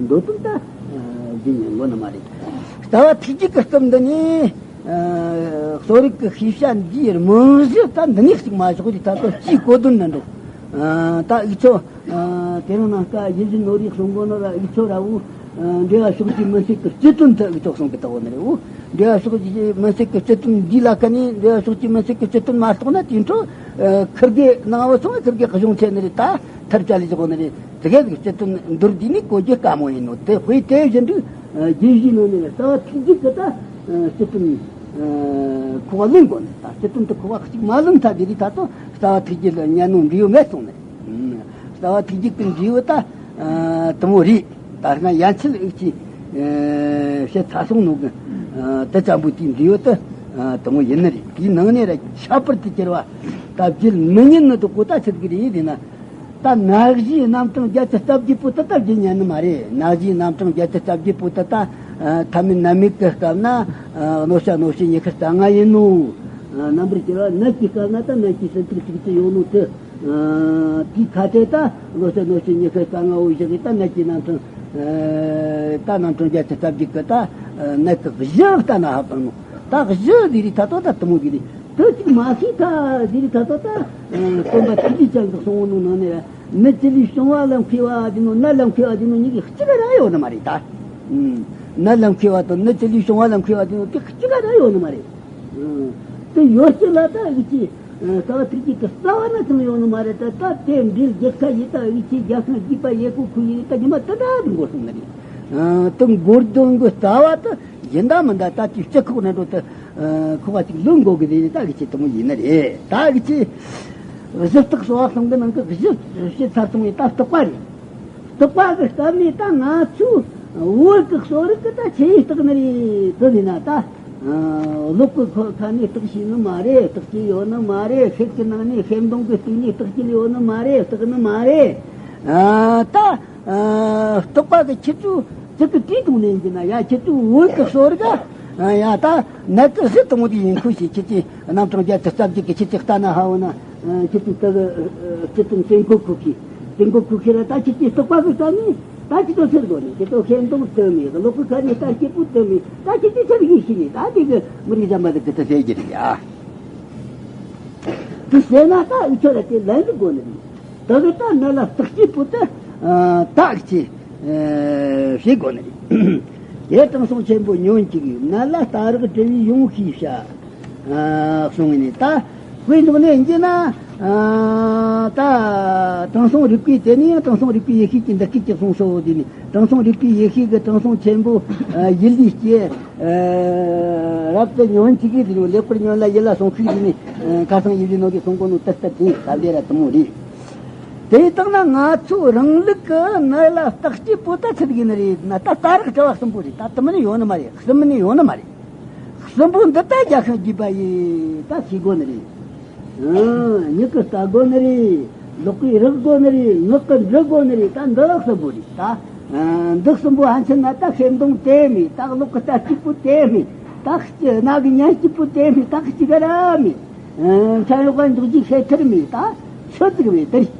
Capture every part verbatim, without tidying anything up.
འདོད་དོན་ད་རྒྱུ་ཉན་དགོས་ནི་མ་རེད། ལྟ་བ་ཐུགས་རྒྱུད་ཀྱི་རྩིབས་འདི་ནས་གསོ་རིག་གི་ཤེས་བྱ་འདིའི་རྨང་གཞི་ད་འདི་ནས་གཅིག་མ་བཞག་དུས་ད་ལྟ་སྤྱིའི་གོ་དོན་ནི་འགྲོ། ད་འུ་ཚོ་དེ་རིང་ནངས་ཀ་ཡིད་བཞིན་ནོར་བུས་གསུང་གོ་ནོ་ལ་འུ་ཚོ་ར་བོ། འབྲེལ་བ་ཕྱོགས་བཅུའི་མུན་སེལ་གྱི་སྤྱི་དོན་དུ་འུ་ཚོ་གསུང་གི་ད་བོ་ནི་རེད་བོ། འབྲེལ་བ་ཕྱོགས་བཅུའི་མུན་སེལ་གྱི་སྤྱི་དོན་འདི་ལ་ཁ་ནས་འབྲེལ་བ་ཕྱོགས་བཅུའི་མུན་སེལ་གྱི་སྤྱི་དོན་མ་རྟོགས་ན་དེ་འཕྲོ་ཁིར་གེ་ནང་བ་སོང་ཁིར་གེ་གཞུང་ཆེ་ནི་རེད། ད་ཐར་ཅ་ལི་བཞག་གོ་ནི་རེད། དེ་གས་སྤྱི་དོན་མདོར་བསྡུས་ནས་གོ་རྒྱུ་དཀའ་མོ་ཡིན་ནོ་དེ་དཔེ་དེ་བཞིན་དུ་རྒྱུད་བཞིའི་ནང་ནས་རྩ་བ་ཐུགས་རྒྱུད་ཀྱི་ད་སྤྱི་དོན་ཁོ་བ་ལོན་དགོས་ནས་ད་སྤྱི་དོན་དུ་ཁོ་བ་གཅིག་མ་ལོན་ཐ་དེ་རིགས་ད་དུ་རྩ་བ་ཐུགས་རྒྱུད་ལ་ཉན་ནོ་འབྲས་བུ་མེད་སོང་ནས་རྩ་བ་ཐུགས་རྒྱུད་ཀྱི་འབྲས་བུ་ད་དུ་མོ་རེད། ད་སྔ་ཡན་ཆད་འུ་ཅི་བཤད་ཚར་སོང་ནོ་གི་དེ་ཙམ་པོ་དེའི་འབྲས་བུ་ད་དུ་མོ་ཡིན་ནི་རེད། དེའི་ནང་ནས་ར་ཁྱད་པར་དུ་གྱུར་བ་ད་བརྗོད་མི་ཉན་ནི་དུ་གོ་ད་ཆི་ཟིག་རེད་ཡིན་ན། ད་ན་གཞིའི་རྣམ་གྲངས་བརྒྱད་ཅུ་རྩ་བརྒྱད་པོ་དེ་ད་བརྗོད་ཉན་ནི་མ་རེད། ན་གཞིའི་རྣམ་གྲངས་བརྒྱད་ཅུ་རྩ་བརྒྱད་པོ་དེ་ད་ཐ་མལ་ནད་མེད་ཀྱི་སྐབས་ན་གནོད་བྱ་གནོད་བྱེད་ཉི་ཤུ་རྩ་ལྔ་ཡིན་ནོ། རྣམ་པར་གྱུར་པ་ནད་ཀྱི་སྐབས་ན་ད་ནད་ཀྱི་སྲིན་ཚུགས་གཅིག་ཅི་ཡོད་ནོ་དེ། དེའི་ཁ་ཐད་ད་གནོད་བྱ་གནོད་བྱེད་ཉི་ཤུ་རྩ་ལྔ་བོ་བཞག་གི་ད་ནད་ཀྱི་རྣམ་གྲངས་ད་རྣམ་གྲངས་བརྒྱད་ཅུ་རྩ་བརྒྱད་ཀྱི་ད་ནད་ཀྱི་གཞི་ལྟ་ན་ཧ་པང་ནོ། ད་གཞི་འདི་རིགས་ད་དོ་ད་དུ་མོ་འདི་རིགས། དེ་གཅིག་མ་ཤེས་ཁ་འདི་རིགས་ད་ལྟ་ད་སྟོན་པ་ཐུགས་རྗེ་ཅན་གྱི་གསུང་ནོ་ནང་ནས་མི་ཅི་ལུས་བྱུང་བ་ལ་མཁས་པ་འདི་ནོ་ནད་ལ་མཁས་པ་འདི་ནོ་གཉིས་ཀྱི་གཅིག་ར་ཡོད་ནི་མ་རེད་ད། ནད་ལ་མཁས་པ་དང་མི་ཅི་ལུས་བྱུང་བ་ལ་མཁས་པ་འདི་ནོ་དེ་གཅིག་ར་ཡོད་ནི་མ་རེད། དེ་ཡོད་ཀྱི་ལ་ད་འུ་ཅི་རྩ་བ་ཐུགས་རྒྱུད་ཀྱི་རྩ་བ་ན་ཙམ་ཡོད་ནི་མ་རེད་ད། ད་དེ་འདྲའི་རྒྱལ་ཁ་ཡིན་ད་འུ་ཅི་རྒྱལ་ཁང་རྒྱུད་པ་ཡེ་གོ་ཁུ་ཡིན་ད་ཉི་མ་དེ་འདྲ་དུ་འགོར་སོང་ནི་རེད། དེ་འགོར་དོན་གྱི་རྩ་བ་དེ་ཡིན་ད་མིན་ད་ད་དེ་སྤྱི་ཁོག་ནས་འགྲོ་དེ། ཁོ་བ་ཅིག་ལོན་དགོས་གི་རེད། ད་གི་ཅི་དུ་མོ་ཡིན་ནི་རེད། ད་གི་ཅི་གཞི་རྟགས་གསོ་བ་གསུམ་གི་ནང་གི་གཞི་བཤད་ཚར་སོང་བས་ད་རྟག་པ་རེད། རྟག་པ་གི་སྐབས་ནས་ད་ང་ཚོས་བོད་ཀྱི་གསོ་རིག་གི་ད་ཆེ་བའི་རྟགས་ནི་རེད་དུ་ལས་ན་ད། གློག་གི་ཁ་ནས་རྟགས་ཤེས་ནི་མ་རེད། རྟགས་ཤེས་ཡོད་ནི་མ་རེད། ཤེལ་གྱི་ནང་ནས་ཤེལ་མདོང་གི་སྟེང་ནས་རྟགས་ཤེས་ཡོད་ནི་མ་རེད། རྟགས་ནི་མ་རེད། ད། རྟོག་པ་གི་ཁྱེད་ཚོ་ཅི་གི་དུས་དུང་ནས་ཡིན་ན་ཡ་ཁྱེད་ཚོ་བོད་ཀྱི་གསོ་རིག་ཡ་ད་ནད་ཀྱི་གཞི་དང་པོ་དེ་ཡིན་ཁུལ་ཞིག་ཁྱེད་ཚོས་རྣམ་གྲངས་བརྒྱད་ཅུ་རྩ་བརྒྱད་ཀྱི་ཁྱེད་ཚོས་ལྟ་ན་ཧ་འོ་ན་ཁྱེད་ཚོ་དེ་གི་སྤྱི་དོན་བཙན་ཁོ་ཁུ་ཁི་བཙན་ཁོ་ཁུ་ཁི་ར་ད་ཁྱེད་ཚོས་རྟོག་པ་གི་སྐབས་ནས་ད་ཁྱེད་ཚོ་ཚེར་དགོས་ནས་ཁྱེད་ཚོ་ཤེལ་མདོང་དུ་མེད་གློག་གི་ཁ་ནས་ད་སྐྱིད་པོ་དུ་མེད་ད་ཁྱེད་ཚོས་ཚེར་ཡིན་ཤི་ནས་ད་དེ་གི་མི་རིགས་གཞན་པ་ལ་གི་ད་ཟེར་གྱི་རེད་ཡ། དེ་ཟེར་ན་ད་འུ་ཚོ་ར་དེ་ལན་དུ་དགོས་ནི་རེད། ད་གི་ད་ནད་ལ་བརྟག་དཔྱད་པོ་ད་བརྟག་ཅེས་བྱེད་དགོས་ནི་རེད། དེ་དྲང་སྲོང་ཆེན་པོ་ཉོན་ཅིག་ཡིན་ནད་ལ་རྟ་རག་དྲི་བའི་ཡོང་ཤེས་བྱ་གསུང་ནས་ད་དཔེ་འཇོག་ནས་ཡིན་གྱི་ན་ད་དྲང་སྲོང་རིག་པའི་དེ་ནས་ཡང་དྲང་སྲོང་རིག་པའི་ཡེ་ཤེས་ཀྱི་འདི་སྐད་ཅིག་གསུང་སོ་དེ་ནས་དྲང་སྲོང་རིག་པའི་ཡེ་ཤེས་ཀྱི་དྲང་སྲོང་ཆེན་པོ་ཡིད་ལུས་སྐྱེ། རབ་ཏུ་ཉོན་ཅིག་གིས་དེ་ནས་ལེགས་པར་ཉོན་ལ་ཡིད་ལ་ཟུང་ཤིག་དེ་ནས་ཁ་སང་ཡིད་ལུས་ནོ་དེ་གསུང་གོ་ནོ་ཏི་ཏི་དེ་ད་ལྟའི་ར་དུ་མོ་རེད། དེ་ལྟ་ན་ང་ཚོ་རང་ལུགས་ཀྱི་ནད་ལ་བརྟག་དཔྱད་པོ་ད་ཚུལ་ཡིན་ནི་རེད་ན་ད་རྟ་རག་དྲི་བ་གསུམ་པོ་རེད། ད་དུ་མི་ནི་ཡོད་ནི་མ་རེད། གསུམ་མི་ནི་ཡོད་ནི་མ་རེད། གསུམ་པོ་འདི་ད་རྒྱལ་ཤིང་རྒྱས་པ་ཡིན་ད་ཤེས་དགོས་ནི་རེད། མྱིག་གིས་ལྟ་དགོས་ནི་རེད། ལག་གིས་རེག་དགོས་ནི་རེད། ངག་གིས་འདྲི་དགོས་ནི་རེད། ད་འདི་གསུམ་པོ་རེད་ད། འདི་གསུམ་པོ་ཧན་ཆེན་ན་ད་ཤེལ་མདོང་དེ་མེད། ད་གློག་གི་རྟ་གཅིག་པོ་དེ་མེད། ད་སྣ་གི་ཉན་གཅིག་པོ་དེ་མེད། ད་གཅིག་ག་ར་མེད། མཚན་གཡོག་ག་འཇོག་རྒྱུའི་ཤེལ་ཐུར་མེད། ད་ཆུ་ཙིག་མེད་དེ་རེད།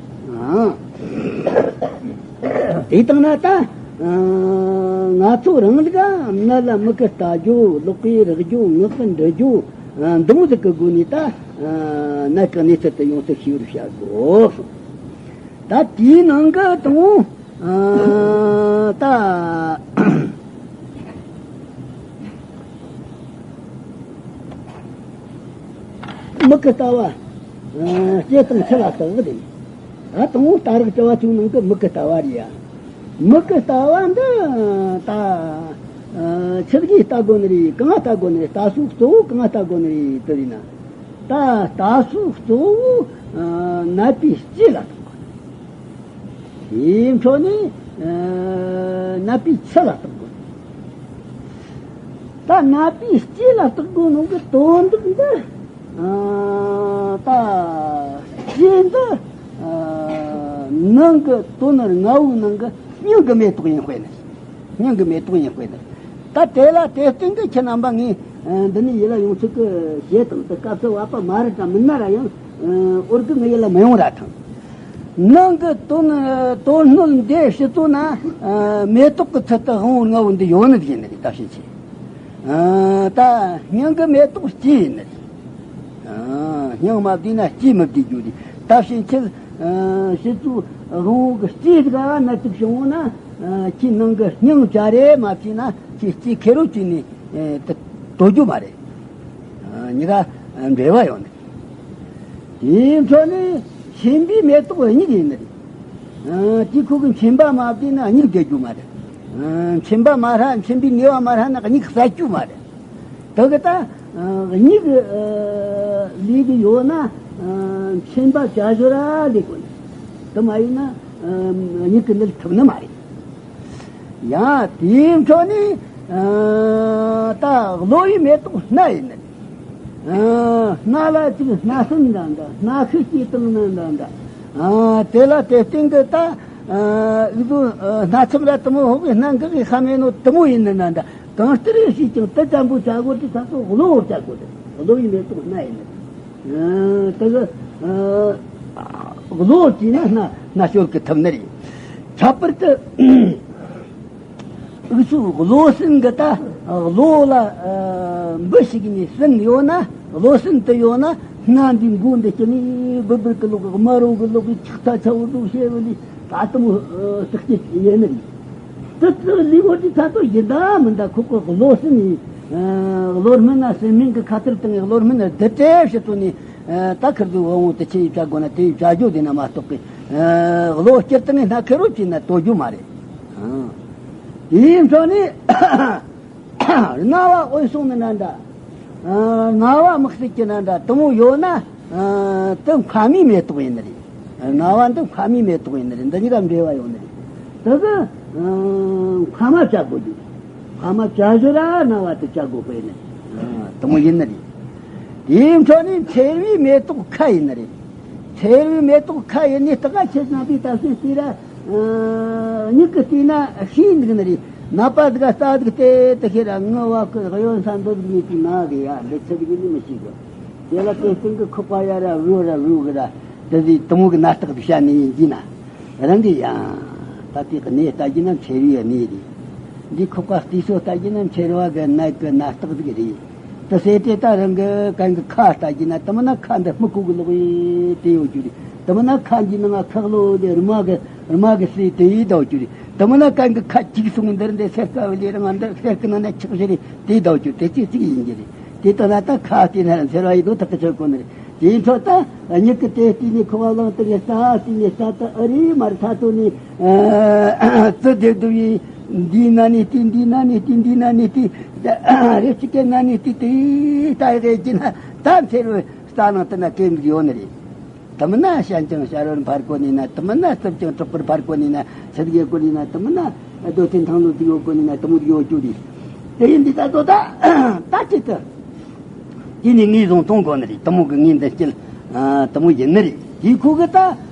དེ་བཏང་ན་ད་ང་ཚོ་རང་ལུགས་ནད་ལ་མིག་གིས་ལྟ་རྒྱུ། ལག་གིས་རེག་རྒྱུ། ངག་གིས་འདྲི་རྒྱུ། འདི་མོ་ཟིག་གི་སྒོ་ནས་ད་ནད་ཀྱི་གནས་ཚུལ་དེ་ཡོངས་སུ་ཤེས་པར་བྱ་དགོས། ད་དེའི་ནང་གི་དང་པོ་ད་མིག་གིས་ལྟ་བ། ལྕེ་དང་ལྕེ་ལ་ལྟ་བ་དེ། ད་དང་པོ་རྟ་རག་དྲི་བ་ཚོའི་ནང་གི་མིག་གིས་ལྟ་བ་རེད་ཡ། མིག་གིས་ལྟ་བ་འདི་ད་ཆི་གིས་ལྟ་དགོས་ནི་རེད། གང་ལྟ་དགོས་ནི་རེད། ལྟ་སྲོལ་གཙོ་བོ་གང་ལྟ་དགོས་ནི་རེད་དེ་རེད་ན། ད་ལྟ་སྲོལ་གཙོ་བོ་ནད་པའི་ལྕེ་ལ་ལྟ་དགོས། དེའི་འཕྲོ་ནས་ནད་པའི་ལྕེ་ལ་ལྟ་དགོས། ད་ནད་པའི་ལྕེ་ལ་ལྟ་དགོས་ནོ་གི་དོན་དག་འདི། ད་ལྕེ་འདི་ནང་གི་དོན་ལྔ་བོའི་ནང་གི་སྙིང་གི་མེ་ཏོག་ཡིན་དཔེ་ནི། སྙིང་གི་མེ་ཏོག་ཡིན་དཔེ་ནི། ད་དེ་ལ་དེ་སྟེང་གི་ཁྱེད་རྣམ་པ་ངས་འདི་ནས་ཡིད་ལ་ཡོང་ཚུལ་གི་བྱེད་དང་དེ་སྐབས་སུ་བབ་པ་མ་རེད་དྲ་མིན་ན་ར་ཡང་འོར་གི་ངའི་ཡིད་ལ་མི་ཡོང་ར་ཐང་། ནང་གི་དོན་དོན་སྣོད་འདི་ཕྱི་ཚོ་ན་མེ་ཏོག་གི་ཚུལ་དུ་དབང་པོ་ལྔ་བོ་འདི་ཡོད་ནི་ཡིན་ནི་རེད། ད་ཕྱིན་ཆད། ད་སྙིང་གི་མེ་ཏོག་སྐྱེས་ཡིན་ནི་རེད། སྙིང་མ་བསྡུས་ན་སྐྱེས་མི་བསྡུས་རྒྱུ་རེད། ད་ཕྱིན་ཆད་ཕྱི་ཚོ་དབང་པོ་གི་སྐྱེས་དགའ་ན་ཅིག་བྱུང་བ་ན་ཁྱི་ནང་གི་སྙིང་བྱ་རེ་མ་བྱས་ན་ཁྱི་སྐྱེས་ཁེ་རོ་བྱས་ནས་དོ་རྒྱུ་མ་རེད། གཉིས་ཀ་འབྲེལ་བ་ཡོད་ནི། དེའི་འཕྲོ་ནས་མཁྱེན་པའི་མེ་ཏོག་གཉིས་ཡིན་ནི་རེད། དེ་ཁོ་གི་མཁྱེན་པ་མ་བསྡུས་ན་མིག་བདེ་རྒྱུ་མ་རེད། མཁྱེན་པ་མ་ཧྲ་མཁྱེན་པའི་ནུས་པ་མ་ཧྲ་ན་མིག་གསལ་རྒྱུ་མ་རེད། དེ་གི་ད་མིག་ལས་གི་ཡོད་ན་མཁྱེན་པ་བྱ་ཞོར་ར་ལས་དགོས་ནི། དེ་མ་ཡིན་ན་མིག་གི་ནད་ཐུབ་ནི་མ་རེད། ཡང་དེའི་འཕྲོ་ནས་ད་གློ་བའི་མེ་ཏོག་སྣ་ཡིན་ནི། སྣ་ལ་ཅིག་སྣ་སེམས་འདྲ་འདྲ། སྣ་ཤུགས་ཀྱིས་བཏང་ནི་འདྲ་འདྲ། དེ་ལ་དེ་སྟེང་གི་ད་འུ་ཚོ་སྣ་ཚོམ་ར་དེ་མོ་ཧོག་གི་སྣ་འགག་གི་ཤ་མེད་ནོ་དེ་མོ་ཡིན་ནི་འདྲ་འདྲ། གང་ལྟར་ཡོད་ཤེས་ཀྱང་དེ་ཙམ་པོ་བྱ་དགོས་དེ་ད་ཚོ་གློ་བོར་བྱ་དགོས་དེ། གློ་བའི་མེ་ཏོག་སྣ་ཡིན་ནི། དེ་གི་གློ་བོར་བྱས་ན་སྣ་སྣ་ཤོར་གི་ཐུབ་ནི་རེད། ཁྱད་པར་དུ། འུ་ཚོའི་གློ་སྲིན་གི་ད་གློ་ལ་འབུ་ཞིག་ནས་སྲིན་ཡོད་ན། གློ་སྲིན་དུ་ཡོད་ན་སྣ་འདི་མགོ་འདི་སྐྱི་ནས་སྦུར་སྦུར་གི་ལོག་གི། དམར་རོ་གི་ལོག་གི། ཁྲག་ཐལ་ཆ་བོ་ལོག་བཤད་བོ་ལས་ད་དུང་ཟག་སྐྱེ་ཡིན་ནི་རེད། དེ་ཚོ་ལུས་པོ་དེ་ད་དུང་ཡིན་ད་མིན་ད་ཁོ་ཁོ་གློ་སྲིན་ནས་གློ་སྨན་ན་སྲིན་སྨན་གི་ཁ་ཐུར་དང་གློ་སྨན་ན་བསྡུ་སྤྲད་ཕྱི་ཚོ་ནས། ད་ཁིར་དུ་དབང་བོ་དེ་ཆེ་ཡི་བྱ་དགོས་ན་དེ་ཡི་བྱ་རྒྱུ་དེ་ན་མ་གཏོགས་གི། གློ་སྐྱེར་དུ་ནས་སྣ་ཁེ་རོ་བྱས་ན་དོ་རྒྱུ་མ་རེད། དེའི་འཕྲོ་ནས་རྣ་བ་འོད་སྲུང་ནི་འདྲ་འདྲ། རྣ་བ་དམིགས་བསལ་གྱི་འདྲ་འདྲ་དེ་མོ་ཡོད་ན་དེ་མཁལ་མའི་མེ་ཏོག་ཡིན་ནི་རེད། རྣ་བ་འདི་མཁལ་མའི་མེ་ཏོག་ཡིན་ནི་རེད། འདི་གཉིས་ཀ་འབྲེལ་བ་ཡོད་ནི་རེད། དེ་གི་མཁལ་མ་བཅད་དགོས་རྒྱུ། མཁལ་མ་བཅད་ཞོར་ར་རྣ་བ་དེ་བཅད་དགོས་པ་ཡིན་ནི་རེད། དེ་མོ་ཡིན་ནི་རེད། དེའི་འཕྲོ་ནས་མཚེར་བའི་མེ་ཏོག་ཁ་ཡིན་ནི་རེད། མཚེར་བའི་མེ་ཏོག་ཁ་ཡིན་ནི་ད་ག་ཁྱེད་རྣམ་པས་ད་སེམས་བལྟས་ར། མྱིག་གིས་བལྟས་ན་ཤེས་འདུག་ནི་རེད། ནད་པ་འདི་ག་རྩ་འདུག་སྟེ་དེ་ཤེས་ར། ངུ་བ་ཀི་གཡོན་ས་འདུག་ངེས་ཀྱི་ན་གི་ཡ་འདི་ཚིག་གི་ནི་མི་ཤེས་གི། དེ་ལ་དེ་སྟེང་གི་ཁོག་པ་ཡ་ར་བུ་ར་བུ་གི་ར་དེ་ཟིག་དེ་མོ་གི་ནད་རྟགས་དེ་བཤད་ནི་ཡིན་གྱི་ན། རང་གི་ཡང་ད་དེ་གི་གནས་ལྟ་རྒྱུ་ན་མཚེར་བའི་གནས་རེད། འདི་ཁོག་པ་བལྟས་སོ་ལྟ་རྒྱུ་ན་མཚེར་བ་གི་ནད་གི་ནད་རྟགས་ཟིག་རེད། དེ་ཟེར་དེ་ད་རང་གི་གན་གི་ཁ་ལྟ་རྒྱུ་ན་དེ་མིན་ན་ཁ་འདི་སྨུག་གུ་གི་ལོག་ཡེ་དེ་ཡོད་རྒྱུ་རེད། དེ་མིན་ན་ཁ་འདི་ནང་ཁག་ལོ་དེ་རི་མ་གི་རི་མ་གི་སྲིད་དེ་ཡེ་ད་ཡོད་རྒྱུ་རེད། དེ་མིན་ན་གན་གི་ཁ་གཅིག་སོང་འདིར་འདི་སེར་ཀ་བ་ལས་རང་འདི་སེར་ཀི་ནང་ན་ཆགས་བཞི་རེད། དེ་ད་ཡོད་རྒྱུ་དེ་གཅིག་གཅིག་ཡིན་རྒྱུ་རེད། དེ་ལྟ་ན་ད་ཁ་དེ་ན་མཚེར་བ་ཡིན་དོ་ཐག་གི་ཆོད་གོ་ནི་རེད། དེའི་འཕྲོ་ད་མྱིག་གི་དེ་བལྟས་ནས་ཁོ་བ་ལང་དེ་གི་ལྟ་བལྟས་ནས་ལྟ་ད་ཨ་རི་མར་ཐ་ཐོ་ནས་ཙི་དེ་དུ་ཡིན། འདི་ན་ནི་དེ་འདི་ན་ནི་དེ་འདི་ན་ནི་དེ་རེ་ཅི་ཀེ་ན་ནི་དེ་དེ་ལྟ་ཡི་རེད་ཀྱི་ན་ད་མཚེར་བའི་རྩ་ནང་དུ་ན་སྐེམ་གི་ཡོད་ནི་རེད། དེ་མིན་ན་ཤན་ཅང་ཤ་རོན་འཕར་གོ་ནི་ན། དེ་མིན་ན་རྩུབ་ཅང་དྲག་པར་འཕར་གོ་ནི་ན། ཚིལ་གེ་གོ་ནི་ན། དེ་མིན་ན་རྡོ་ཐེན་ཐང་ལོ་ཚིག་ཡོད་གོ་ནི་ན། དེ་མོ་ཡོད་རྒྱུ་རེད། དེ་ཡིན་དུས་ད་དོ་ད་ད་ཅི་ད། དེ་ནི་ངེས་བཟུང་གཏོང་དགོས་ནི་རེད། དེ་མོ་གི་ངེས་འདི་སྐྱེལ། ཨ། དེ་མོ་ཡིན་ནི་རེད། དེ་ཁོ་གི་ད་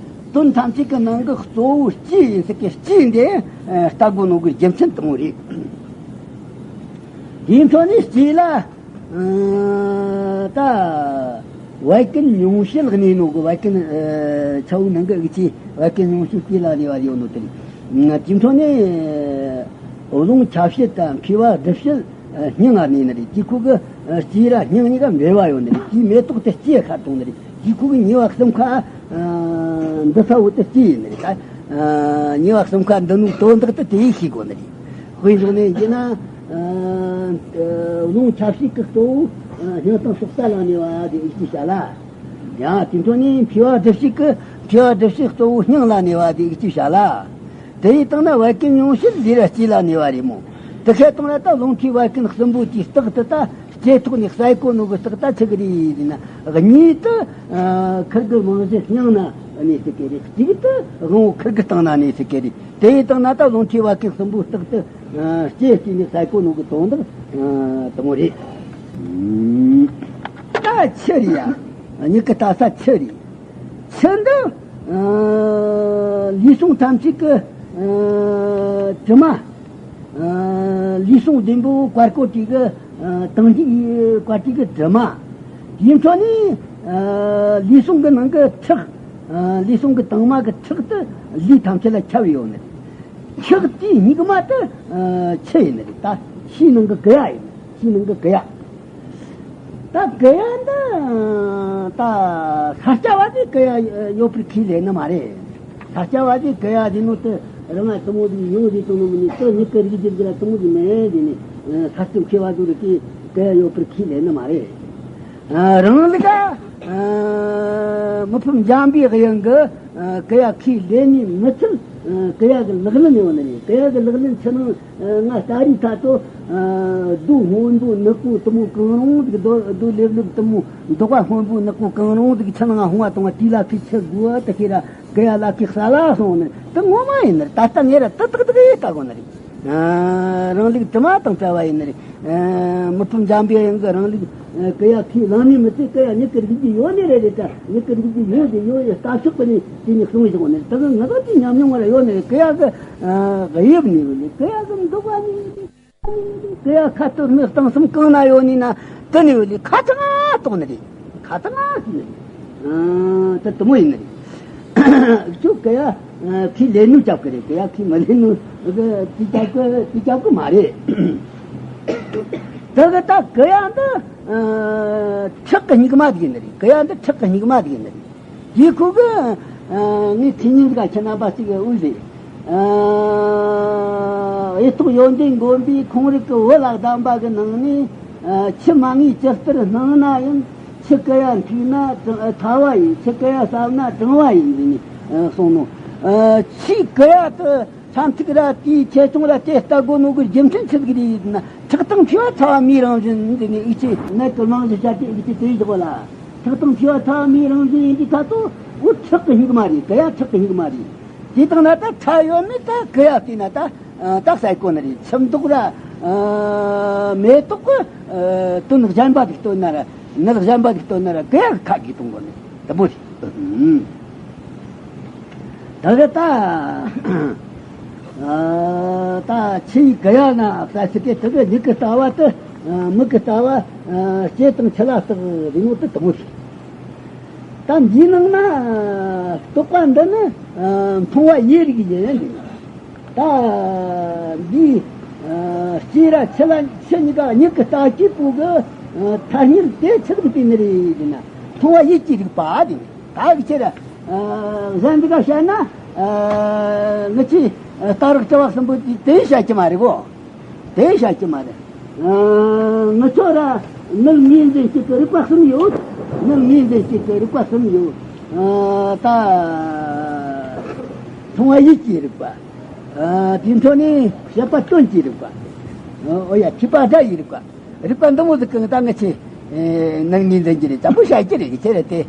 དོན་ཐམས་ཅད་ཀྱི་ནང་གི་གཙོ་བོ་ལྕེ་ཡིན་ཟེར་གི། ལྕེ་འདི་ཨ། ལྟ་དགོས་ནོ་གི་རྒྱུ་མཚན་དེ་མོ་རེད། དེའི་འཕྲོ་ནས་ལྕེ་ལ་ཨ། ད་བད་ཀན་ཉུང་ཤས་གནས་ནོ་གི། བད་ཀན་ཨ། ཆ་བོའི་ནང་གི་དབུགས་ཆེ། བད་ཀན་ཉུང་ཤས་ལྕེ་ལ་གནས་པ་ཡོད་ནོ་དེ་རེད། དེའི་འཕྲོ་ནས་རླུང་ཆ་བྱད་དང་མཁྲིས་པ་དྲི་བྱད་སྙིང་ང་གནས་ནི་རེད། དེ་ཁོ་གི་ལྕེ་ར་སྙིང་གཉིས་ཀ་འབྲེལ་བ་ཡོད་ནི་རེད། དེའི་མེ་ཏོག་དེ་ལྕེ་ཁར་གཏོང་ནི་རེད། དེ་ཁོ་གི་ཉེ་བ་གསུམ་ཁ་འདི་ས་བོ་དེ་ལྕེ་ཡིན་ནི་རེད། ད་ཉེ་བ་གསུམ་ཁ་འདི་ནུ་དོན་དག་དེ་དེ་ཡིས་ཤེས་དགོས་ནི་རེད། དཔེ་བཞག་ནས་བཤད་ན་རླུང་ཆ་བྱད་ཀྱི་གཙོ་བོ་སྙིང་དང་སྲོག་རྩ་ལ་གནས་པ་དེ་དབུགས་ཆེ་བྱ་ལ། ཡང་དེའི་འཕྲོ་ནས་མཁྲིས་པ་དྲི་བྱད་ཀྱི། མཁྲིས་པ་དྲི་བྱད་གཙོ་བོ་སྙིང་ལ་གནས་པ་དེ་དབུགས་ཆེ་བྱ་ལ། དེ་ཡི་སྟེང་ན་བད་ཀན་ཉུང་ཤས་ལུས་ར་ལྕེ་ལ་གནས་པ་རེད་མོ། དེ་ཁའི་སྟེང་ན་ད་རླུང་མཁྲིས་བད་ཀན་གསུམ་པོ་དེའི་རྟགས་དེ་ད་ལྕེ་ཐོག་ནས་གསལ་གོ་ནོ་གི་རྟགས་ད་ཆི་གི་རེད་ཟེར་ན། གཉིས་དེ་ཁིར་གི་རྨང་གཞི་སྙིང་ན་གནས་ཟེར་གི་རེད། གཅིག་དེ་དབང་པོ་ཁིར་གི་སྟེང་ན་གནས་ཟེར་གི་རེད། དེ་ཡི་སྟེང་ན་ད་རླུང་མཁྲིས་བད་ཀན་གསུམ་པོའི་རྟགས་དེ་ལྕེ་སྐྱེས་ནས་གསལ་གོ་ནོ་གི་དོན་དག་དེ་མོ་རེད། ད་ཆུ་རེད་ཡ། མྱིག་གི་ལྟ་ས་ཆུ་རེད། ཆུ་འདི་ཨ། ལུས་ཟུངས་ཐམས་ཅད་ཀྱི་ཨ། དྲི་མ། ཨ། ལུས་ཟུངས་བདུན་པོ་བཀར་བཀོད་དེ་གི་ཨ། དང་གི་བཀར་དེ་གི་དྲི་མ། དེའི་འཕྲོ་ནས་ཨ། ལུས་ཟུངས་ཀྱི་ནང་གི་ཁྲག་ལུས་ཟུངས་ཀྱི་དྭངས་མ་གི་ཁྲག་དེ་ལུས་ཐམས་ཅད་ལ་ཁྱབ་ཡོད་ནི་རེད། ཁྲག་དེའི་སྙིགས་མ་དེ་ཆུ་ཡིན་ནི་རེད། ད་ཆུའི་ནང་གི་ཀུ་ཡ་ཡིན། ཆུའི་ནང་གི་ཀུ་ཡ། ད་ཀུ་ཡ་འདི་ད་ཤཱཀྱ་བ་དེ་ཀུ་ཡ་ཡོད་པར་ཁས་ལེན་ནི་མ་རེད། ཤཱཀྱ་བ་དེ་ཀུ་ཡ་དེ་ནོ་དེ་རང་ང་དེ་མོ་དེ་ཡོད་དེ་དང་ནི་མི་ནི་དེ་ཉིད་ཀྱི་རིགས་ཀྱི་རྒྱུད་ལ་དེ་མོ་དེ་མེད་དེ་ནི་ཤཱཀྱ་མཁས་པ་དེ་རིགས་ཀྱིས་ཀུ་ཡ་ཡོད་པར་ཁས་ལེན་ནི་མ་རེད། རང་ལུགས་ཨ་མི་ཕམ་འཇམ་པའི་དབྱངས་ཀྱིས་ཀུ་ཡ་ཁས་ལེན་ནི་མི་ཚུལ། ཀུ་ཡ་གི་ལག་ལེན་ཡོད་ནི་རེད། ཀུ་ཡ་གི་ལག་ལེན་ཕྱི་ནང་ང་ལྟ་རིས་ཐ་དོ། རྡོ་སྔོན་པོ་ནག་པོ་དེ་མོ་གང་རུང་ཟིག་རྡོ་རྡོ་ལེབ་ལེབ་དེ་མོ་མདོག་པ་སྔོན་པོ་ནག་པོ་གང་རུང་ཟིག་ཕྱི་ནང་ང་ཧོང་བ་དང་བ་དེ་ལ་ཁི་ཆི་དགོས་དེ་ཁི་ར་ཀུ་ཡ་ལ་ཁི་ས་ལ་སོང་ནི་དེ་ངོ་མ་ཡིན་ནི་རེད། ད་ལྟ་ངས་ར་དེ་ཏག་ཏག་ཡིན་ལྟ་དགོས་ནི་རེད། རང་ལུགས་དྲི་མ་དང་བྲལ་བ་ཡིན་ནི་རེད། མི་ཕམ་འཇམ་པའི་དབྱངས་ཀྱིས་རང་ལུགས་ཀུ་ཡ་ཁས་ལེན་ནི་མི་ཚེ་ཀུ་ཡ་མྱུ་གུ་རིགས་ཀྱི་ཡོད་ནི་རེད་རེད། ད་མྱུ་གུ་རིགས་ཀྱི་ཡོད་དེ་ཡོད་ཡོད་ལྟ་ཕྱོགས་པ་ནི་དེ་ནི་གསུངས་བཞག་ནི་རེད། ད་གི་ང་ཚོ་དེ་ཉམས་མྱོང་བ་ལ་ཡོད་ནི་རེད། ཀུ་ཡ་གི་དབྱིབས་ནི་ཡོད་ནི་ཀུ་ཡ་གི་མདོག་པ་ནི་ཡོད་ནི་ཀུ་ཡ་ཁ་ཐུར་ནི་གཏིང་གསུམ་གང་ན་ཡོད་ནི་ན་དེ་ནི་ཡོད་ནི་ཁ་ཚང་ང་གཏོང་ནི་རེད། ཁ་ཚང་ང་ཟིན་ནི་རེད། ད་དེ་མོ་ཡིན་ནི་རེད། ཁྱོད་ཀུ་ཡ་ཁས་ལེན་ནོ་རྐྱབ་གི་རེད། ཀུ་ཡ་ཁས་མི་ལེན་ནོ་དེ་རྐྱབ་གི་དེ་རྐྱབ་གི་མ་རེད། དེ་གི་ད་ཀུ་ཡ་འདི་ཁྲག་གི་སྙིགས་མ་དེ་ཡིན་ནི་རེད། ཀུ་ཡ་འདི་ཁྲག་གི་སྙིགས་མ་དེ་ཡིན་ནི་རེད། དེ་ཁུ་གི་ངས་ཁྲིད་ཉིན་ག་ཁྱེད་རྣམ་པ་གཅིག་གི་འུ་ཟེ། གཡུ་ཐོག་ཡོན་ཏན་མགོན་པོའི་ཁོང་རིགས་ཀྱི་བུ་ལ་གདམས་པ་གི་ནང་ནས། ཆུ་མ་ངེས་ཇི་ལྟར་སྣང་ན་ཡང་། ཆུ་ཀུ་ཡ་འཐུས་ན་ཐ་བ་ཡིན། ཆུ་ཀུ་ཡ་བསབ་ན་གྲང་བ་ཡིན་ཟེར་ནས་གསུངས་ནོ། ཆུའི་ཀུ་ཡ་དེ་ཆམ་ཐིགས་ར་དེའི་ཆེ་ཆུང་ར་དེ་ལྟ་དགོས་ནོ་གི་རྒྱུ་མཚན་ཆི་ཟིག་རེད་ཟེར་ན། ཁྲག་དང་མཁྲིས་པ་ཚ་བ་མིའི་རང་བཞིན་ཟེར་ནས་ཨི་ཆེ་ནད་ཀྱི་རྨང་གཞི་བཤད་དེ་ཨི་ཆེ་དེ་ཡིན་གོ་ལ། ཁྲག་དང་མཁྲིས་པ་ཚ་བ་མིའི་རང་བཞིན་ཡིན་དུས་ད་དོ་འོ་ཁྲག་གི་སྙིགས་མ་རེད། ཀུ་ཡ་ཁྲག་གི་སྙིགས་མ་རེད། དེ་དང་ན་ད་ཁྲག་ཡོད་མེད་ད་ཀུ་ཡ་བལྟས་ན་ད་ད་གསལ་གོ་ནི་རེད། ཆུ་མདོག་ར་མེ་ཏོག་གི་དོན་གཞན་པ་ཞིག་སྟོན་ན་ར་ནི་གཞན་པ་ཞིག་སྟོན་ན་ར་ཀུ་ཡ་གི་ཁ་གིས་གཏོང་གོ་ནི་དེ་མོ་རེད། ད་གི་ད་ད་ཆུ་ཡི་ཀུ་ཡ་ན་གསལ་ཞིག་གི་དེ་གི་མྱིག་གི་ལྟ་བ་དེ་མིག་གི་ལྟ་བ་ལྕེ་དང་ཆུ་ལ་བརྟག་རིག་ངོ་དེ་དེ་མོ་རེད། ད་འདིའི་ནང་ན་རྟོག་པ་འདི་ནི་མཐོང་བ་ཡིད་རིག་ཡིན། ད་འདིའི་ལྕེ་ར་ཆུ་ལ་ཆུ་གཉིས་ཀ་མྱིག་གི་ལྟ་བྱེད་པོ་གི་ཐ་སྙད་དེ་ཆི་ཟིག་བལྟས་ནི་རེད་ཟེར་ན། མཐོང་བ་ཡིད་ཀྱིས་རིག་པ་དེ་ནི་ད་གི་ཆེ་ར་གཞན་འདི་ག་བཤད་ན་ང་ཆེ་ལྟ་རག་བྱ་བ་གསུམ་པོ་དེ་དེ་བཤད་ཀྱི་མ་རེད་གོ། དེ་བཤད་ཀྱི་མ་རེད། ཨ། ང་ཚོ་ར་མིག་ངོས་འཛིན་བྱེད་ཀྱི་རིག་པ་གསུམ་ཡོད། མིག་ངོས་འཛིན་བྱེད་ཀྱི་རིག་པ་གསུམ་ཡོད། ཨ། ད་མཐོང་བ་ཡིད་ཀྱི་རིག་པ། ཨ། དེའི་འཕྲོ་ནས་བྱེད་པ་དོན་གྱི་རིག་པ། ཨོ་ཡ། ཐོས་པ་སྒྲ་ཡི་རིག་པ། རིག་པ་འདི་མོ་ཟིག་གི་ད་ང་ཆེ་མིག་ངོས་འཛིན་གྱི་རེད། ཙམ་པོ་བཤད་ཀྱི་རེད། ཁྱེད་ར་དེ་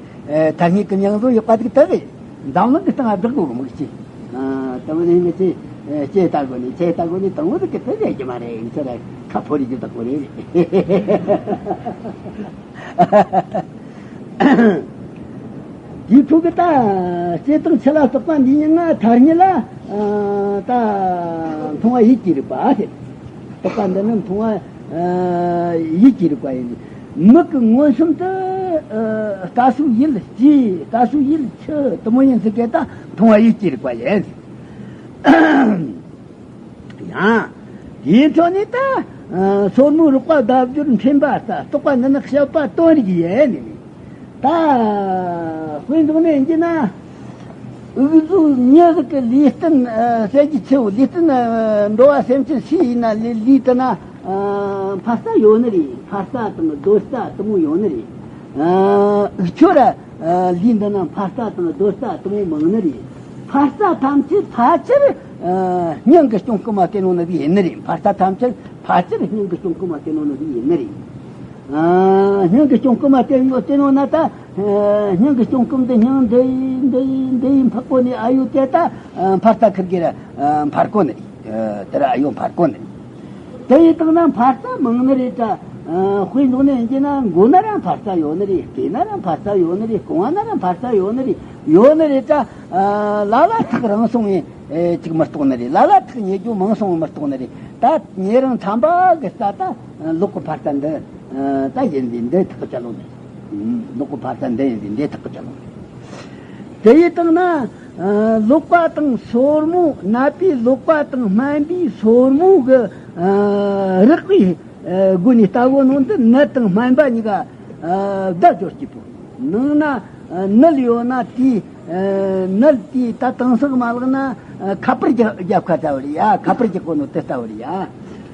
ཐ་སྙད་ཀྱི་མྱིང་བཟོ་ཡག་པ་ཟིག་དེ་རེད། འཛམ་གླིང་གི་སྟེང་ང་བསྒྲགས་དགོས་གི་མིག་ཅེ། ཨ། ད་བ་ནི་ངི་ཅེ། ཨེ། ཅེ་ལྟ་དགོས་ནི། ཅེ་ལྟ་དགོས་ནི་དང་བོ་དེ་གི་དེ་ལས་ཀྱི་མ་རེད། ཁྱོད་ར་ཁ་ཕོ་རི་གི་བདག་པོ་རེད། དེའི་ཐུག་གི་ད་ལྕེ་དང་ཆུ་ལ་སོགས་པ་འདི་ཡིན་ང་ཐ་སྙད་ལ། ཨ། ད་མཐོང་བ་ཡིད་ཀྱི་རིག་པ་ཟེར། སོགས་པ་འདི་ནི་མཐོང་བ། ཨ། ཡིད་ཀྱི་རིག་པ་ཡིན། མིག་གི་མངོན་སུམ་དུ། ཨ། ལྟ་ས་ཡུལ་ལྕེ། ལྟ་ས་ཡུལ་ཆུ་དེ་མོ་ཡིན་ཟེར་གི་ད་མཐོང་བ་ཡིད་ཀྱི་རིག་པ་ཡིན། ཡང་དེའི་འཕྲོ་ནས་ད་སོར་མོའི་རོགས་པ་བརྡ་སྦྱོར་འཕྲེང་བ་ལྟ། རྟོག་པ་འདི་ནི་བཤད་པ་དོན་རིག་ཡིན། ད་དཔེ་འདོགས་ནས་ཡིན་གྱི་ན། འུ་ཚོ་མྱི་ཟིག་གི་ལུས་རྟེན་ཟེར་གྱི་ཆེའོ། ལུས་རྟེན་འགྲོ་བ་སེམས་ཅན་སུ་ཡིན་ན་ལུས་ལུས་དེ་ན་འཕར་རྩ་ཡོད་ནི་རེད། འཕར་རྩ་དང་སྡོད་རྩ་དེ་མོ་ཡོད་ནི་རེད། འུ་ཆོ་ར་ལུས་འདི་ན་འཕར་རྩ་དང་སྡོད་རྩ་དེ་མོ་མང་ནི་རེད། འཕར་རྩ་ཐམས་ཅད་ཕལ་ཆེར་སྙིང་གི་གཅོང་ཁུ་མ་དེ་ནོ་ནི་རེད་ཡིན་ནི་རེད། འཕར་རྩ་ཐམས་ཅད་ཕལ་ཆེར་སྙིང་གི་གཅོང་ཁུ་མ་དེ་ནོ་ནི་རེད་ཡིན་ནི་རེད། ཨ། སྙིང་གི་གཅོང་ཁུ་མ་དེ་ནོ་དེ་ནོ་ན་ད། ཨ། སྙིང་གི་གཅོང་ཁུ་འདི་སྙིང་འདི་ཡི་འདི་ཡི་འདི་ཡི་འཕག་པོ་ནི་ཨ་ཡོ་དེ་ད། ཨ། འཕར་རྩ་ཁིར་གི་ར། ཨ། འཕར་གོ་ནི་རེད། ཨ། དེ་ར་ཨ་ཡོ་འཕར་གོ་ནི་རེད། དེ་ཡི་སྟེང་ན་འཕར་རྩ་མང་ནི་རེད་ད། ཨ། དཔེ་འཇོག་ནས་ཡིན་གྱི་ན་མགོ་ན་ར་འཕར་རྩ་ཡོད་ནི་རེད། སྐེ་ན་ར་འཕར་རྩ་ཡོད་ནི་རེད། རྐང་བ་ན་ར་འཕར་རྩ་ཡོད་ནི་རེད། ཡོད་ནི་རེད་ད། ཨ། ལ་ལ་ཐག་རིང་སོང་བས་ཅིག་མི་རྟོགས་ནི་རེད། ལ་ལ་ཐག་ཉེ་རྒྱུ་མང་སོང་བས་མི་རྟོགས་ནི་རེད། ད་ཉེ་རིང་འཚམ་པ་གི་རྩ་ད་ལོག་གི་འཕར་རྩ་འདི་ད་ཡིན་ཟིན་འདི་ཐག་གཅོད་ལོ་ནི། ལོག་གི་འཕར་རྩ་འདི་ཡིན་ཟིན་འདི་ཐག་གཅོད་ལོ་ནི། དེ་ཡི་སྟེང་ན་ཨ་ལོག་པ་དང་སོར་མོ། ནད་པའི་ལོག་པ་དང་སྨན་པའི་སོར་མོ་གི་ཨ་རེག་པའི་ཨ་སྒོ་ནས་ལྟ་བུ་ནང་དུ་ནད་དང་སྨན་པ་གཉིས་ཀ་ཨ་བརྡ་སྦྱོར་སྐྱིད་པོ། ནང་ན་ཨ་ནད་ཡོད་ན་དེའི་ཨ་ནད་དེའི་ད་དེང་སང་མ་ལག་ན་ཨ་ཁ་པར་རྒྱག་རྒྱག་ཁ་ལྟ་བུ་རེད་ཡ། ཁ་པར་རྒྱག་གོ་ནོ་དེ་ལྟ་བུ་རེད་ཡ།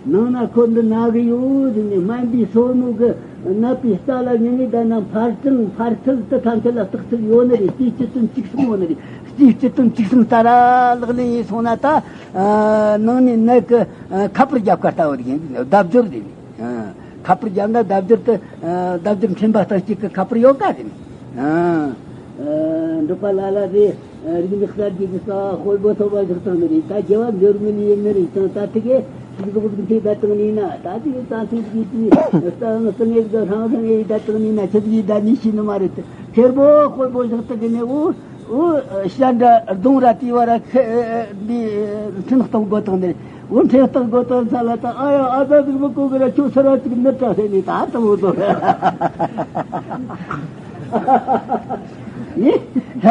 ནང་ན་ཁོ་འདི་ན་གི་ཡོད་ཟེར་ནས་སྨན་པའི་སོར་མོ་གི་ནད་པའི་རྩ་ལ་ཉེ་ངེས་ད་ན་འཕར་ཚུལ་འཕར་ཚུལ་དུ་ཐམས་ཅད་ལ་བརྟག་ཚུལ་ཡོད་ནི་རེད། དེའི་སྤྱི་དོན་གཅིག་གསུམ་ཡོད་ནི་རེད། དེའི་སྤྱི་དོན་གཅིག་གསུམ་ལྟར་ལག་ལེན་ཡིན་སོང་ན་ད་ཨ་ནང་ནས་ནད་ཀྱི་ཨ་ཁ་པར་རྒྱབ་ཁ་ལྟ་བུ་རེད། ཡིན་བརྡ་སྦྱོར་རེད། ཨ་ཁ་པར་རྒྱབ་ན་བརྡ་སྦྱོར་དུ་ཨ་བརྡ་སྦྱོར་འཕྲིན་པ་གཏོང་བྱེད་ཀྱི་ཁ་པར་ཡོད་ཀ་རེད། ཨ་ཨ་འབྲོག་པ་ལ་ལ་རེད། རིག་གནས་གསར་བརྗེ་གི་རྩ་བ་དཔོན་པོ་ཐོབ་པ་བཞག་སྟངས་ནི་རེད། ད་རྒྱལ་བ་འབྱོར་མི་ནི་ཡིན་ནི་རེད་ཀྱང་ད་དེ་གས་ཤིག་ཟོག་ཟིག་ཐེ་བསྡད་བཏང་ནི་ན། ད་དེ་གས་རྩ་ཚིག་གི་དེ་རྩ་ང་རྩ་ངེས་གི་ཧྲང་ཧྲང་ངེས་བསྡད་བཏང་ནི་ན་ཆི་ཟིག་ཡིན་ད་ནི་ཤེས་ནི་མ་རེད། དེ་ཁེར་པོ་དཔོན་པོ་བཞག་སྟངས་གི་ནི་འུ་འུ་ཤ་འདྲ་རྡུང་ར་དེ་བ་ར་ཁེ་འདི་འཕྲིན་གཏོང་དགོས་བཏང་ནི་རེད། འུ་འཕྲིན་གཏོང་དགོས་བཏང་ས་ལ་ད་ཨ་ཡ་ཨ་ད་ཟིག་མི་གོ་གི་ར་ཁྱོད་ས་ར་ཅིག་ནི་དྲ་ཟེར་ནི་ད་ད་འུ་ཚོ་ནི། ད་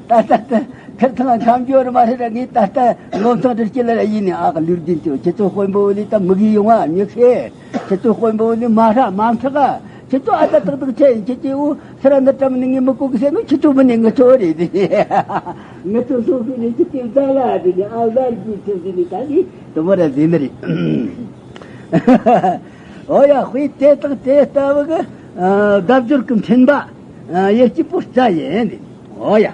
ལྟ་ད་ཁིར་ཐང་འཁྱམ་རྒྱུ་རེད་མ་རེད་ར། ངས་ད་ལྟ་ལོ་ཐང་འདྲི་སྐྱེ་ལ་ར་ཡིན་ནི་ཨ་ག་ལུར་རྒྱུན་དུ་ཁྱེད་ཚོ་དཔོན་པོ་ལི་ད་མི་གི་ཡོང་ཨ་མྱི་ཤེས། ཁྱེད་ཚོ་དཔོན་པོ་ལི་མ་ཧྲ་མ་མཁྲེག་ཨ། ཁྱེད་ཚོ་ཨ་ད་ཏག་ཏག་ཆེ་ཡིན། ཁྱེད་ཀྱི་འུ་སི་ར་འདི་བཀྲམ་ནི་ངས་མི་གོ་གི་ཟེར་ནོ་ཁྱེད་ཚོ་མི་ནི་ངི་ཚོ་རེད། ངི་ཚོ་སོ་སོ་ནི་ཁྱེད་ཀྱི་ཟ་ལ་དེ་ནི་ཨ་ཟ་རྒྱུ་ཆེ་ཟེར་ནི་ད་ནི་དུ་མ་ར་ཟེར་ནི་རེད། ཨོ་ཡ་དཔེ་དེ་དང་དེ་ལྟ་བུ་གི་ཨ་བརྡ་སྦྱོར་གི་འཕྲིན་པ་ཨ་ཡེ་སྐྱིད་པོ་རྩ་ཡིན། ཨོ་ཡ།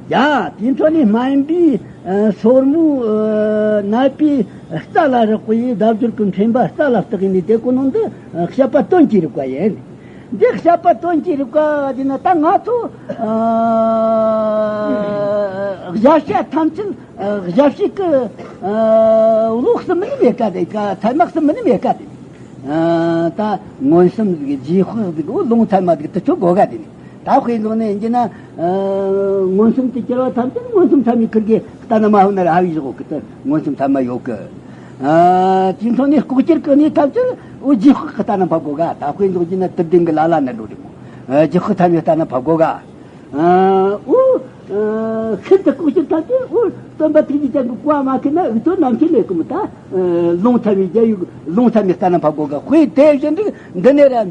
ཡ་དེ་འཕྲོ་ནས་སྨན་པའི་ཨ་སོར་མོ་ཨ་ནད་པའི་རྩ་ལ་རེག་པའི་བརྡ་སྦྱོར་གི་འཕྲིན་པ་རྩ་ལ་བརྟག་ནས་དེ་ཀོ་ནང་དུ་ཨ་བཤད་པ་དོན་གྱི་རིག་པ་ཡིན། འདི་བཤད་པ་དོན་གྱི་རིག་པ་དེ་ན་ད་ང་ཚོ་ཨ་བཞག་བཤད་ཐམས་ཅད་ཨ་བཞག་བཤད་ཀྱི་ཨ་ལུགས་སུ་མི་ནི་མེད་ཀ་དེ་ཀ་ཚད་མ་སུ་མི་ནི་མེད་ཀ་དེ། ཨ་ད་མངོན་སུམ་ཟིག་རྗེས་དཔག་ཟིག་འོ་ལུང་ཚད་མ་ཟིག་དུ་ཆོ་དགོས་ག་དེ་ནི། ད་དཔེ་ལུང་ནས་ཡིན་གྱི་ན་ཨ་མངོན་སུམ་དུ་གྱུར་པ་ཐམས་ཅད་མངོན་སུམ་ཚད་མའི་ཁུར་གྱིས་ལྟ་ན་མ་ཧུ་ན་ར་ཧ་བའི་བཞག་གི་དུ་མངོན་སུམ་ཚད་མ་ཡོད་གི། ཨ་དེ་འཕྲོ་ནས་ལྐོག་གྱུར་གི་གནས་ཐམས་ཅད་འོ་རྗེས་དཔག་གི་ལྟ་ན་ཕབ་དགོས་ག། ད་དཔེ་ལུང་གྱི་ན་དུ་ལྡན་གི་ལ་ལ་ན་འགྲོ་རེ་མོ། ཨ་རྗེས་དཔག་ཚད་མའི་ལྟ་ན་ཕབ་དགོས་ག། ཨ་འུ་ཨ་ཤིན་ཏུ་ལྐོག་གྱུར་ཐམས་ཅད་འུ་སྟོན་པ་ཐུགས་རྗེ་ཅན་གྱི་བཀའ་མ་ཁེལ་ན་འུ་ཚོ་ནམ་ཞིག་ལས་ཀུན་ད་ཨ་ལུང་ཚད་མའི་རྒྱལ་ཡུག་ལུང་ཚད་མའི་ལྟ་ན་ཕབ་དགོས་ག། དཔེ་དེ་བཞིན་དུ་འདི་ནས་ར་ཨ་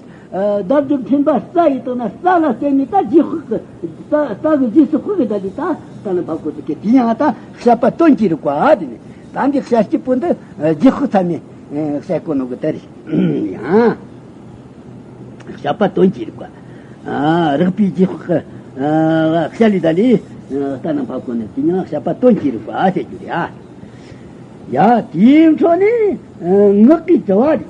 བརྡ་སྦྱོར་འཕྲིན་པ་རྩ་ཡི་སྟེང་ན་རྩ་ལ་བརྟེན་ནས་ད་རྗེས་དཔག་གི་རྩ་རྩ་གི་རྗེས་སུ་དཔག་གི་ད་དེ་ད་ལྟ་ན་ཕབ་དགོས་ཚུལ་གྱི་དེ་ཡང་ད་བཤད་པ་དོན་གྱི་རིག་པ་དེ་ནས་ད་འདི་བཤད་སྐྱིད་པོ་འདི་ཨ་རྗེས་དཔག་ཚད་མའི་ཨ་བཤད་གོ་ནོ་གི་དེ་རེད་ཡང་། བཤད་པ་དོན་གྱི་རིག་པ། ཨ་རེག་པའི་རྗེས་དཔག་གི་ཨ་བཤད་ལས་ད་ལས་ཨ་ལྟ་ན་ཕབ་གོ་ནས་དེ་ཡང་བཤད་པ་དོན་གྱི་རིག་པ་ཟེར་རྒྱུ་རེད་ཨ། ཡ་དེའི་འཕྲོ་ནས་ཨ་ངག་གི་དྲི་བ་རེད།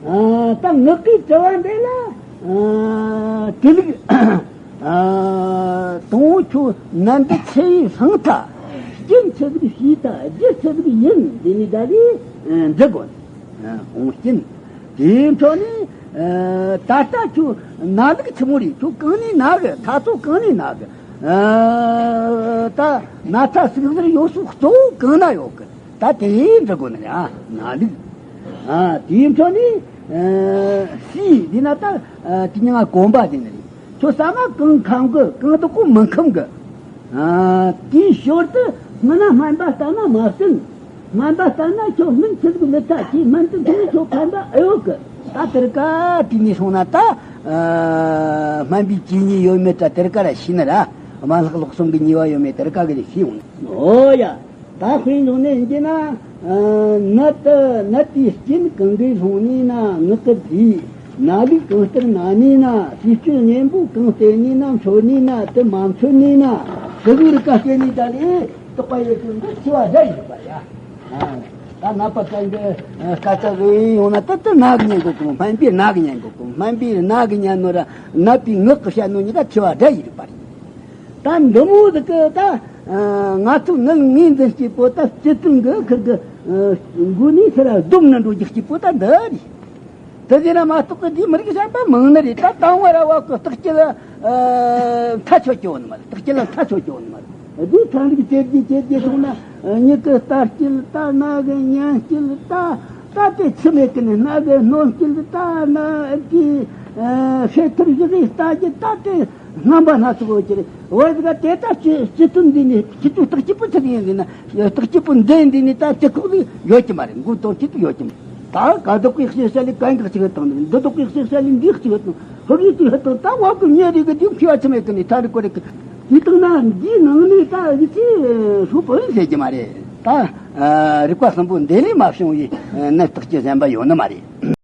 ཨ་ད་ངག་གི་དྲི་བ་འདི་ལ་ཨ་དྲི་ལུགས་ཨ་དང་པོ་ཁྱོད་ནད་འདི་ཆི་ཡིས་སློང་ཐལ། རྐྱེན་ཆི་ཟིག་བྱས་ཐལ། རྒྱུ་ཆི་ཟིག་ཡིན་འདི་ནི་ད་ལས་ཨ་འདྲི་དགོས། ཨ་ཁུངས་སྐྱེལ། དེའི་འཕྲོ་ནས་ཨ་ད་ལྟ་ཁྱོད་ན་ལུགས་ཆི་མོ་རེད། ཁྱོད་གང་ནས་ན་གི། ད་ཚོ་གང་ནས་ན་གི། ཨ་ད་ན་ཚ་ཟུག་གཟེར་ཡོད་སོགས་གཙོ་བོ་གང་ན་ཡོད་གི། ད་དེ་འདྲི་དགོས་ནི་རེད་ཨ། ན་ལུགས། ཨ་དེའི་འཕྲོ་ནས་ཨ་སྲིད་འདི་ན་ད་ཨ་དེ་ཉིད་ང་གོམ་པ་དེ་ནི་རེད། ཁྱོད་ཟ་མ་གང་ཁམ་གི། གང་དུ་ཀོ་མི་ཁམ་གི། ཨ་དེའི་ཞོར་དུ་སྔོན་ན་སྨན་པ་ལྟ་ན་མ་བསྟེན། སྨན་པ་ལྟར་ན་ཁྱོད་སྨན་ཆི་ཟིག་ལི་ཚ་ཅིག་སྨན་དུ་འཐུང་ནས་ཁྱོད་ཕན་པ་ཨེ་ཡོད་གི། ད་དེར་ཀ་དེ་ནས་སོང་ན་ད་ཨ་སྨན་པའི་ཇི་སྙེད་ཡོད་མེད་ད་དེར་ཀ་ར་ཤེས་ནི་ར། དམན་ལྷག་ལོག་གསུམ་གི་ཉེས་པ་ཡོད་མེད་དེར་ཀ་གི་ལས་ཤེས་འོང་། ཨོ་ཡ། ད་དཔེ་ལུང་ནས་ཡིན་གྱི་ན། ཨ་ནད་དེ་ནད་དེའི་རྐྱེན་གང་གིས་སློང་ནི་ན་ངག་གི་དྲིས། ན་ལུགས་གང་ལྟར་ན་ནི་ན། དེའི་སྤྱོད་གཉེན་པོ་གང་བསྟེན་ནི་ན། འཚོ་ནི་ན། དེ་མ་འཚོ་ནི་ན། དེ་གི་རིགས་ཀ་སྐྱེ་ནི་ད་ལས་དོགས་པ་ཡོད་ཀྱང་འདི་ཆེ་བ་ར་ཡིན་པ་ཡ། ད་ནད་པ་ཅན་གྱི་སྐད་ཆ་བཟོ་ཡིན་ཡོང་ན་ད་ལྟ་ནད་ཀྱི་ཉན་དགོས་གོ། སྨན་པའི་ནད་ཀྱི་ཉན་དགོས་གོ། སྨན་པའི་ནད་ཀྱི་ཉན་ནོ་ར་ནད་པའི་ངག་གི་བཤད་ནོ་གཉིས་ཀ་ཆེ་བ་འདྲ་ཡི་རིགས་པ་རེད། ད་འདི་མོ་ཟིག་གི་ད་ང་ཚོ་ནད་ངོས་འཛིན་སྐྱིད་པོ་ད་སྤྱི་བཏང་གི་ཁིར་གི་མགོ་ནས་ཚུར་ར་སྡོམ་ན་འགྲོ་རྒྱུ་སྐྱིད་པོ་ད་འདི་རེད། དེ་ཟེར་ན་མ་གཏོགས་གི་འདིའི་མི་རིགས་གཞན་པ་མང་ནི་རེད། ད་དང་བ་ར་བ་གི་བརྟག་དཔྱད་ལ་ཨ་མཐའ་ཆོད་ཀྱི་ཡོད་ནི་མ་རེད། བརྟག་དཔྱད་ལ་མཐའ་ཆོད་ཀྱི་ཡོད་ནི་མ་རེད། འདིའི་ཚན་རིག་དཔྱད་རྒྱུ་དཔྱད་རྒྱུ་སོང་ན་མྱིག་གི་ལྟ་དཔྱད་ལྟ། རྣ་གི་ཉན་དཔྱད་ལྟ། ད་དེ་ཆི་མེད་གི་ནི་སྣ་གི་སྣོན་དཔྱད་ལྟ། ན་དེ་ ཨ། ཤེས་ཐུབ་ཞིག་གིས་ལྟ་རྒྱུ་ད་དེ་རྣམ་པ་སྣ་ཚོགས་ཡོད་ཀྱི་རེད། འོ་ཟིག་དེ་ལྟར་སྤྱི་སྤྱི་དོན་འདི་ནས་སྤྱི་ཚོགས་རྟག་གཅིག་པུ་ཚུད་ཡིན་འདི་ན་རྟག་གཅིག་པུ་འདི་འདི་ནས་ད་སྤྱི་ཁོག་ལ་ཡོད་ཀྱི་མ་རེད། མགོ་དོན་གཅིག་ཏུ་ཡོད་ཀྱི་མ་རེད། ད་ག་དོག་གི་ཤེས་བྱ་ལས་གན་གི་གཅིག་བཏང་ནས། འདི་དོག་གི་ཤེས་བྱ་ལས་འདི་གཅིག་བཏང་། ཧོ་གི་གཅིག་བཏང་། ད་བ་གི་ཉེ་རིག་གི་འདི་མཁས་པ་ཆི་མེད་གི་ནས་ཐ་རི་གོ་རི་གི་དེ་དང་ན་འདིའི་ནང་ནས་ད་ཡི་ཚེ་ཧྲུ་པོ་ཡིན་ཟེར་གྱི་མ་རེད། ད་རིག་པ་གསུམ་པོ་འདི་ལས་མ་བྱུང་བའི་ནད་རྟགས་ཀྱི་གཞན་པ་ཡོད་ནི་མ་རེད།